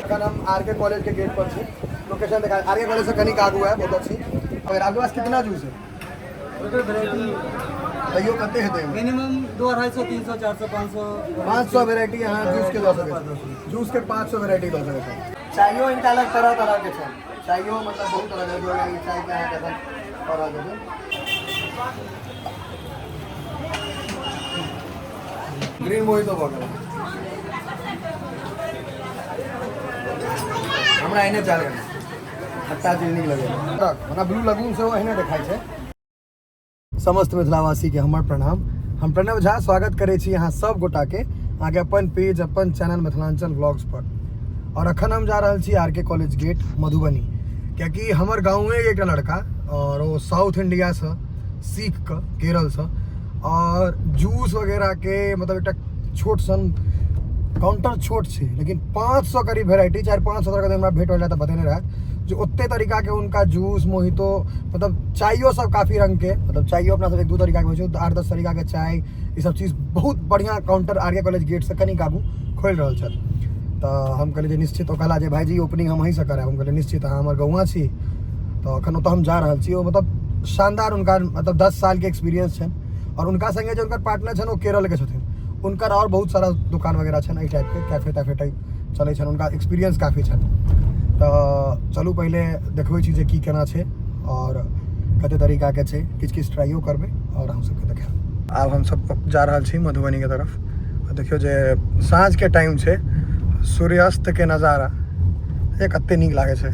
अखन हम आर के कॉलेज के गेट पर छी। लोकेशन देखा, आर के कॉलेज से कनिक आगू है, बहुत अच्छी। अगर आपके पास कितना जूस है? टोटल वेराइटी तैयो कते हेतै? मिनिमम 200, 250, 300, 400, 500। 500 वेराइटी अहाँ जूस के दऽ सकै छी। जूस के 500 वेराइटी दऽ सकै छी। चाइयो इनका अलग तरह तरह के छै। चाइयो मतलब बहुत तरह के जो है, चाय के अहाँके एखन तरह के छै। ग्रीन मोहितो भऽ गेल। हमरा एहने चाय लगैए, खट्टा चीज नीक लगैए। ओना ब्लू लगून सेहो एहने देखाइ छै। समस्त मिथिलावासी के हमर प्रणाम। हम प्रणव झा स्वागत करै छी अहाँ सब गोटा के अहाँके अपन पेज, अपन चैनल मिथिलांचल व्लॉग्स पर। और अखन हम जा रहल छी आर के कॉलेज गेट मधुबनी, कियाकि हमर गाँवे के एकटा लड़का और ओ साउथ इंडिया से सीख कऽ केरल से और जूस वगैरह के मतलब एकटा छोट सन काउंटर, छोट छै लेकिन 500 करीब वेराइटी, 400-500 तरह के हमरा भेट रहल तऽ बतेने रहै जे ओते तरीका के उनका जूस, मोहितो, मतलब चाइयो सब काफी रंग के, मतलब चाइयो अपना सब 1-2 तरीका के होइ छै, 8-10 तरीका के चाय, ई सब चीज। बहुत बढ़िया काउंटर आर के कॉलेज गेट से कनिक आगू खोलि रहल छथि। तऽ हम कहलियै जे निश्चित, ओ कहला जे भाईजी ओपनिंग हम अहीँसँ करायब। हम कहलियै निश्चित, अहाँ हमर गौआँ छी। तऽ अखन ओतऽ हम जा रहल छी। ओ मतलब शानदार, उनका मतलब 10 सालके एक्सपीरियंस छनि और उनका संगे जे हुनकर पार्टनर छनि ओ केरलके छथिन। हुनकर और बहुत सारा दुकान वगैरह छनि, एहि टाइपके कैफे तैफे टाइप चलै छनि, हुनका एक्सपीरियंस काफी छनि। तऽ चलू पहिले देखबै छी जे की केना छै और कते तरीकाके छै। किछु किछु ट्राइयो करबै और हम सबके देखायब। आब हमसब जा रहल छी मधुबनीके तरफ। देखियौ जे साँझके टाइम छै, सूर्यास्तके नजारा ये कते नीक लागै छै,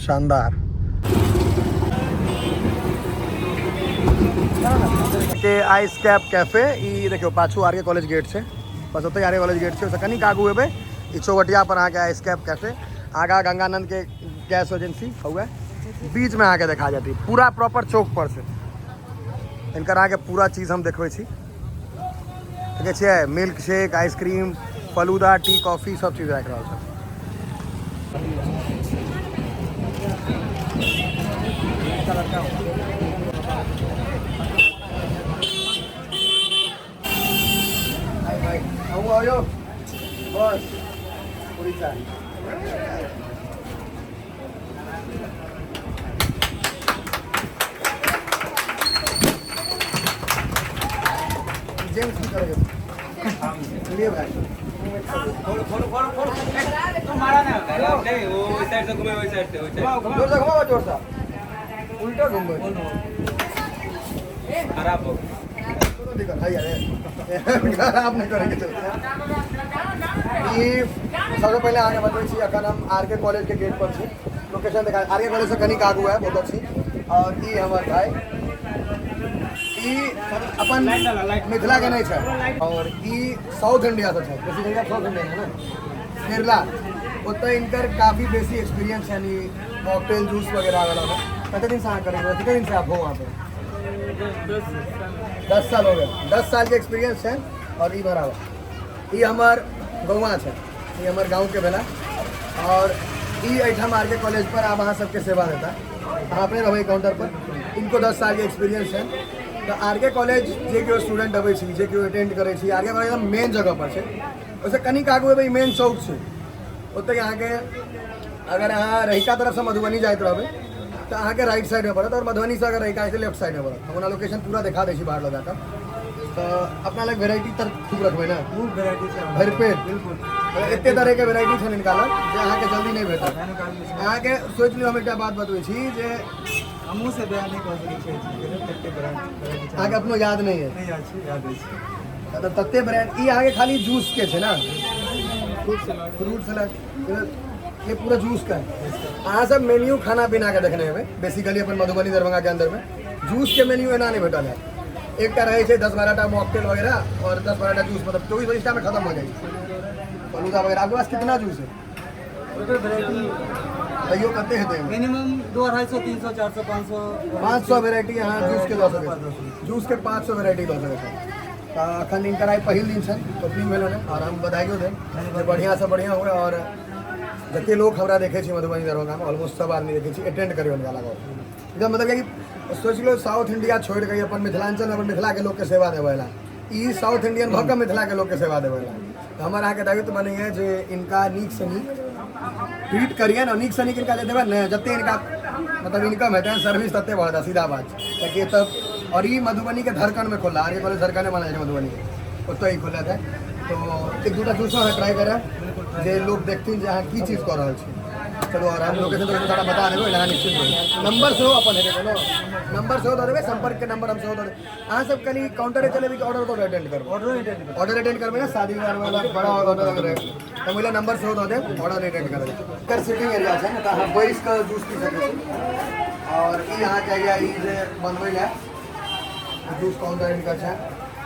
शानदार के आइस कैप कैफे। ई देखियौ पाछू आर के कॉलेज गेट छै, बस ओतहि आर के कॉलेज गेट छै, ओहिसँ कनिक आगू एबै ई चौबटिया पर अहाँके आइस कैप कैफे। आगा गंगानंद के गैस एजेंसी हुए, बीच में अहाँके देखा जाती पूरा प्रॉपर चौक पर छै। इनकर अहाँके पूरा चीज हम देखबै छी। देखै छियै milk shake, ice cream, falooda, tea, coffee सब चीज राखि रहल छै। भाई अहूँ आयो, बस पूरी चाय। जेम्स की करेगा लिए भाई। खोलो खोलो खोलो खोलो, तुम्हारा ना नहीं, वो इस साइड से घूमे, वही साइड से, वही साइड। जोर से घुमाओ, जोर से उल्टा घूमो। खराब हो कोनो दिक्कत है यार, खराब नहीं करेंगे चलते। ई सबसे पहिले अहाँके बतबै छी, अखन हम आर के कॉलेज के गेट पर छी। लोकेशन देखा, आर के कॉलेज से कनिक आगू है, बहुत अच्छी। और ई हमर भाई, ई अपन मिथिला के नहीं छै और ई साउथ इंडिया से छै, बेसिकली साउथ इंडिया है ना, केरला। ओतऽ इनकर काफी बेसी एक्सपीरियंस है मॉकटेल जूस वगैरह वाला में। कते दिन से अहाँ करेंगे? कितने दिन से आप हो वहाँ पे? 10 साल हो गए। 10 साल के एक्सपीरियंस है। और ई बराबर ई हमर गौआ छै, ई हमर गाँव के भेला और ई एहिठाम आर के कॉलेज पर आब अहाँ सबके सेवा देता। अहाँ अपने रहबै काउंटर पर। इनको 10 साल के एक्सपीरियंस है। तऽ आर के कॉलेज जे केओ स्टूडेंट अबै छी, जे केओ अटेंड करै छी, आर के कॉलेज एकदम मेन जगह पर छै। ओहिसँ कनिक आगू एबै, मेन चौक छै ओतहि। अहाँके अगर अहाँ रहिका तरफसँ मधुबनी जाइत रहबै तऽ अहाँके राइट साइडमे पड़त और मधुबनीसँ अगर रहिका छै लेफ्ट साइडमे पड़त। हम ओना लोकेशन पूरा देखा दै छी बाहर लऽ जाकऽ। तऽ अपना लग वेराइटी तऽ खूब रखबै ने? खूब वेराइटी छै। भरि पेट। बिल्कुल। एते तरहके वेराइटी छै हिनका लग जे अहाँके जल्दी नहि भेटत। अहाँके सोचि लियौ, हम एकटा बात बतबै छी जे हमहूँ से बयान नहि कऽ सकै छियै एहि चीजके लेल, कते ब्रांड। अहाँके अपनो याद नहि है? नहि याद छै, याद अछि। मतलब तते ब्रांड। ई अहाँके खाली जूस के छै ना? फ्रूट सलाद ये पूरा जूस का है। अहाँ सब मेन्यू खाना पीना के देखने हेबै बेसिकली अपन मधुबनी दरभंगा के अंदर में जूस के मेन्यू एना नहि भेटल है। एकटा रहै छै 10-12 टा मॉकटेल वगैरह और 10-12 टा जूस, मतलब 24-25 टा में खत्म हो जाइ छै। फलूदा वगैरह। आपके पास कितना जूस है? टोटल वेराइटी तैयो कते हेतै? मिनिमम 200, 250, 300, 400, 500। 500 वेराइटी अहाँ जूस के दऽ सकै छी। जूस के 500 वेराइटी दऽ सकै छी। तऽ अखन हिनकर आइ पहिल दिन छनि, ओपनिंग भेल हन और हम बधाइयो देब जे बढ़िआँसँ बढ़िआँ हुए। और जते लोक हमरा देखै छी मधुबनी दरभंगामे, ऑलमोस्ट सब आदमी देखै छी, अटेंड करियौ हुनका लग एकदम। मतलब कि सोचि लो साउथ इंडिया छोड़ि कऽ अपन मिथिलाञ्चल, अपन मिथिलाके लोकके सेवा देबै ला, ई साउथ इंडियन भऽ कऽ मिथिलाके लोकके सेवा देबै ला। तऽ हमर अहाँके दायित्व बनैए जे इनका नीकसँ नीक ट्रीट करियन और नीकसँ नीक हिनका जे देबनि ने, जते हिनका मतलब इनकम हेतनि, सर्विस तते बढ़त, सीधा बात छै। कियाकि एतऽ और ई मधुबनीके धड़कनमे खोलला, आर के कॉलेज धड़कने मानल जाइ छै मधुबनीके, ओतऽ ई खोललथि है। तो एक दूटा जूसो अहाँ ट्राई करब जे लोग देखथिन जे अहाँ की चीज कऽ रहल छी। चलू, और हम लोकेशन तोकेशन सारा बता देबै, अहाँ निश्चिंत रहू। नंबर सेहो अपन हेतै, कोनो नंबर सेहो दऽ देबै, सम्पर्कके नंबर हम सेहो दऽ देबै। अहाँ सब कनि काउंटरे चलेबै कि ऑर्डर तॉर्डर अटेंड करबै? ऑर्डर अटेंड करबै। ऑर्डर अटेंड करबै ने, शादी विवाह वाला बड़ा ऑर्डर अगर रहै तऽ ओहि लए नंबर सेहो दऽ देब, ऑर्डर अटेंड करबै। एकर सिटिंग एरिया छै ने, तऽ अहाँ बैस कऽ जूस पी सकै छी। और ई अहाँके आइया ई जे बनबै लए जूस काउंटर हिनकर छै।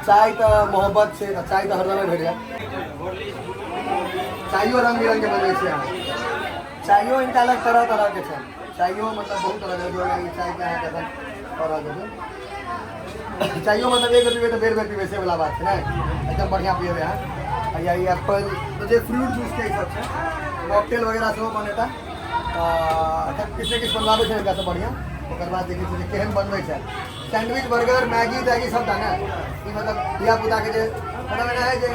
चाय तऽ मोहब्बत छै, तऽ चाय तऽ हर जगह भेट जायत। चाइयो रंग बिरंग के बनबै छियै अहाँ। चाइयो हिनका अलग तरह तरह के छै, चाइयो मतलब बहुत तरह के जो ई चाय के अहाँके एखन कऽ रहल छथिन। चाइयो मतलब एक बेर पीबै तऽ बेर बेर पीबै से वाला बात छै ने, एकदम बढ़िआँ पियेबै अहाँ। आ या ई एप्पल तऽ जे फ्रूट जूस के ई सब छै, मॉकटेल वगैरह सेहो बनेता। तऽ एखन किछु ने किछु बनबाबै छै हिनकासँ बढ़िआँ, ओकर बाद देखै छियै जे केहन बनबै छै। सैंडविच, बर्गर, मैगी तैगी सबटा ने, ई मतलब धियापुताके जे मतलब एना है जे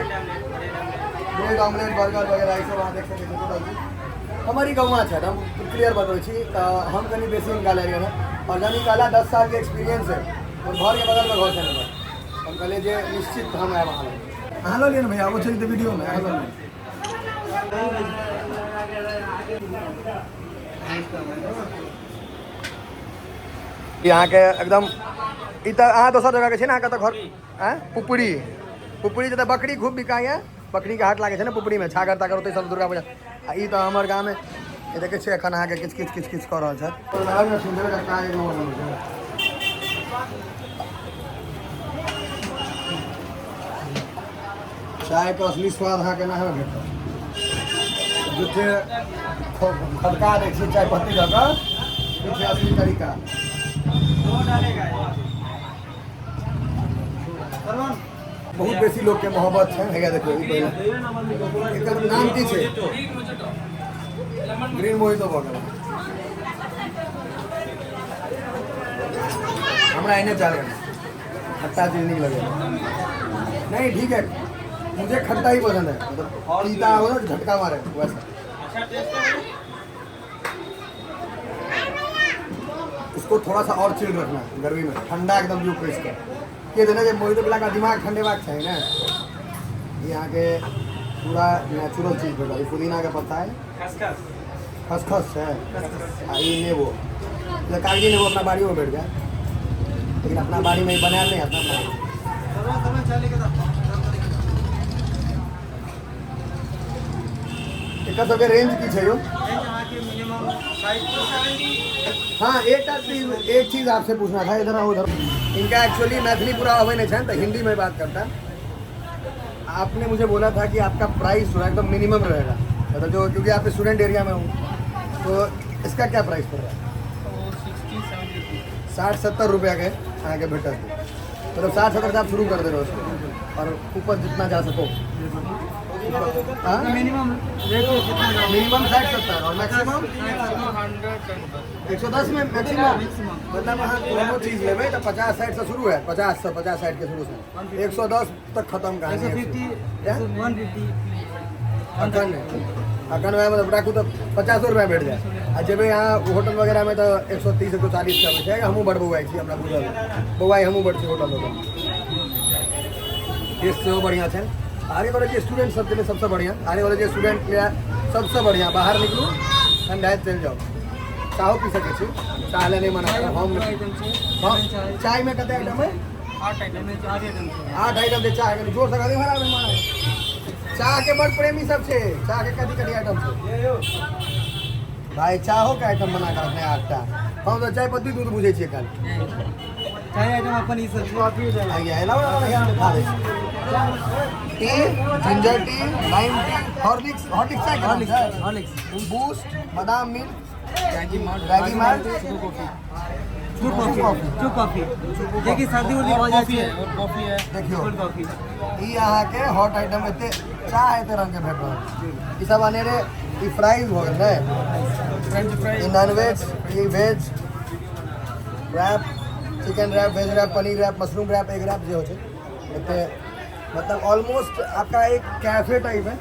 ब्रेड ऑमलेट बर्गर वगैरह ई सब अहाँ देख सकै छी। टोटल चीज हमर ई गौआँ छै, हम क्लियर बतबै छी। तऽ हम कनि बेसी हिनका लए गेल और जहन ई कहला 10 सालके एक्सपीरियंस है और घरके बगलमे घर छै हमर, हम कहलियै जे निश्चित हम आयब अहाँ लग। अहाँ लऽ लिअ ने भैया, ओ चलि वीडियोमे, अहाँ लऽ लिअ। ई अहाँके एकदम ई तऽ अहाँ दोसर जगहके छै ने, अहाँके तऽ घर आँय पुपरी, पुपरी जतऽ बकरी खूब बिकाइए, बकरीके हाट लागै छै ने पुपरीमे, छागर तागर ओतै सब दुर्गा पूजा। आ ई तऽ हमर गाममे ई देखै छियै एखन अहाँके किछु किछु किछु किछु कऽ रहल छथि। चायके असली स्वाद अहाँके एनाहे भेटत, जते खदका दै छियै चाय पत्ती दऽ कऽ, ई छै असली तरीका। बहुत बेसी लोकके मोहब्बत छै। हैया देखियौ, ई पहिले एकर नाम की छै? ग्रीन मोहितो भऽ गेल। हमरा एने चाले खट्टा चीज नीक लगैए। नहीं ठीक है, मुझे खट्टा ही पसंद है, मतलब तीता हो ना झटका मारे वैसा। इसको थोड़ा सा और चिल्ड रखना है गर्मी में, ठंडा एकदम व्यू प्रेस कर के देना, जे मोहितो पिला का दिमाग ठंडेबाक चाही ने। ये यहाँ के पूरा नेचुरल चीज भेटल। ई पुदीना के पत्ता है, खसखस, खसखस है, आ ई नेबो, ये कागजी नेबो अपना बाड़ियों में भेट जाए, लेकिन अपना बाड़ी में बनायल नहीं अपना। एकर सबके रेंज की छै यौ? हाँ, एक चीज आपसे पूछना था, इधर आओ उधर। इनका एक्चुअली मैथिली पूरा अबै नहीं छै तो हिंदी में बात करता। आपने मुझे बोला था कि आपका प्राइस जो है एकदम मिनिमम रहेगा, मतलब जो क्योंकि आप स्टूडेंट एरिया में हूँ, तो इसका क्या प्राइस पड़ रहा है? 60-70 रुपया के अहाँके भेटत, मतलब 60-70 से आप शुरू कर दे रहे हो उसको और ऊपर जितना जा सको। हाँ, मिनिमम रेट कितना? मिनिमम 60-70 और मैक्सिमम 110 में मैक्सिमम। मतलब अहाँ कोनो चीज लेबै तऽ 50-60 से शुरू है, 50 से 50-60 के शुरू से 110 तक खत्म कहानी। 150, 150। अखन अखन वएह मतलब राखू तऽ 50 रुपया भेट जायत। आ जेबै अहाँ होटल वगैरहमे तऽ 130 140 के अबै छै। हमहूँ बड़ बौआइ छी, हमरा बुझल बौआइ, हमहूँ बड़ छी होटल होटल। टेस्ट सेहो बढ़िआँ छै। आर्य कॉलेज के स्टूडेंट सबके लिए सबसँ बढ़िआँ, आर्य कॉलेज के स्टूडेंट लिए सबसँ बढ़िआँ। बाहर निकलू, ठंडाइत चलि जाउ, चाहो पी सकै छी, चाह लए नहि मना करब हम। चायमे कते आइटम है? 8 आइटम छै। 8 आइटम छै चाह के। जोर से कहली भरा। चाह के बड़ प्रेमी सब छै। चाह के कथी कथी आइटम छै भाई? चाहो के आइटम बना के रखने 8टा। हम तऽ चाय पत्ती दूध बुझै छियै खाली। चाय आइटम अपन ई सब छै। आइया एना खा दै छी। Tea, ginger tea, lime tea, Horlicks, Horlicks चाय, हॉर्लिक्स, हॉर्लिक्स, बूस्ट, बादाम मिल्क, रागी माल्ट, रागी माल्ट, कॉफी, चू कॉफी, चू कॉफी जेकि सर्दी उर्दी भऽ जाइ छै। देखियौ, कोल्ड कॉफी। ई अहाँके हॉट आइटम, एते चाह एते रंग के भेट रहल छै। ई सब अनेरे ई फ्राइज भऽ गेल ने? French fries. ई नॉन वेज, ई veg wrap, chicken wrap, veg wrap, paneer wrap, mushroom wrap, egg wrap जे होइ छै एते। मतलब ऑलमोस्ट आपका एक कैफे टाइप है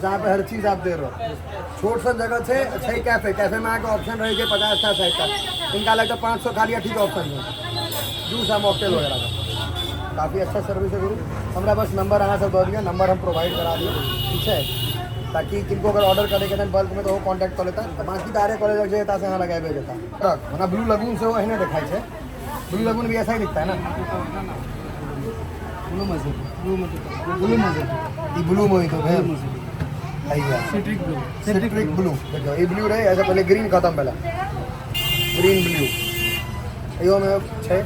जहाँ पे हर चीज़ आप दे रहे हो। छोट सन जगह छै छै कैफे, कैफे में अहाँके ऑप्शन रहै छै 50 टा 60 टा, इनका लगता 500 खाली ठीक ऑप्शन है जूस आ मॉकटेल वगैरह का। काफ़ी अच्छा सर्विस है गुरु। हमरा बस नंबर अहाँ सब दऽ दिअ, नंबर हम प्रोवाइड करा दिअ, ठीक छै, ताकि किनको अगर ऑर्डर करैके हेतनि बल्कमे तऽ ओहो कॉन्टैक्ट कऽ लेता। बाकी तऽ आरे कॉलेज जे एता से अहाँ लगाबे जेता। ओना ब्लू लगून सेहो एहने देखाइ छै, ब्लू लगून भी ऐसा ही दिखता है ना। ब्लू मस्जिद, ब्लू मस्जिद, ब्लू मस्जिद। ई ब्लू मोहितो भेल। आइया सिट्रिक ब्लू। सिट्रिक ब्लू, देखियौ ई ब्लू रहै, ऐसे पहिले ग्रीन खतम भेलै, ग्रीन ब्लू इहोमे छै।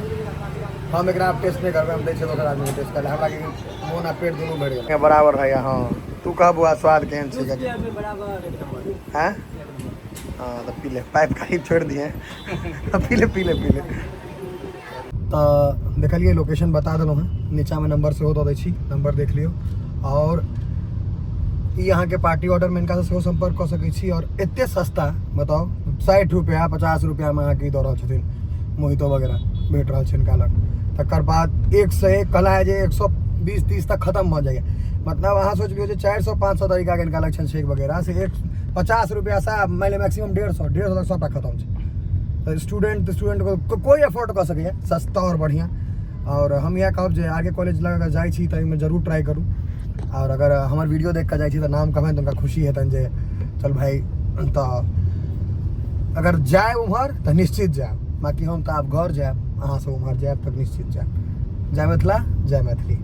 हम एकरा आब टेस्ट नहि करबै, हम दै छियै दोसर आदमीके टेस्ट करै, हमरा कि मोन आ पेट दुनू भरि गेल बराबर है। हँ, तू कह बुआ, स्वाद केहन छै? बराबर, एक नंबर। हैं, हाँ, तऽ पी ले, पाइप खाली छोड़ि दिहे, पी ले, पी ले, पी ले। तऽ देखलियै, लोकेशन बता देलहुँ हेँ, नीचाँमे नंबर सेहो दऽ दै छी, नंबर देख लियौ। आओर ई अहाँके पार्टी ऑर्डरमे हिनकासँ सेहो सम्पर्क कऽ सकै छी। आओर एते सस्ता बताउ, 60 रुपैआ, 50 रुपैआमे अहाँके ई दऽ रहल छथिन, मोहितो वगैरह भेट रहल छै हिनका लग। तकर बाद एक से एक कहला है जे 120 30 तक खत्म भऽ जाइए। मतलब अहाँ सोच लियौ जे 400 500 तरीकाके हिनका लग छनि शेक वगैरह, से एक 50 रुपैआसँ मानि लिअ मैक्सिमम 150, 150 तक सभटा खत्म छै। तऽ स्टूडेंट स्टूडेंट को कोइ अफोर्ड कऽ सकैए, सस्ता आओर बढ़िआँ। आओर हम इएह कहब जे आर के कॉलेज लग अगर जाइ छी तऽ एहिमे जरूर ट्राइ करू। आओर अगर हमर वीडियो देख कऽ जाइ छी तऽ नाम कहबनि तऽ हुनका खुशी हेतनि जे चल भाइ। तऽ अगर जायब उम्हर तऽ निश्चित जायब, बाकी हम तऽ आब घर जायब, अहाँसभ उम्हर जायब तऽ निश्चित जायब। जय मिथिला, जय मैथिली।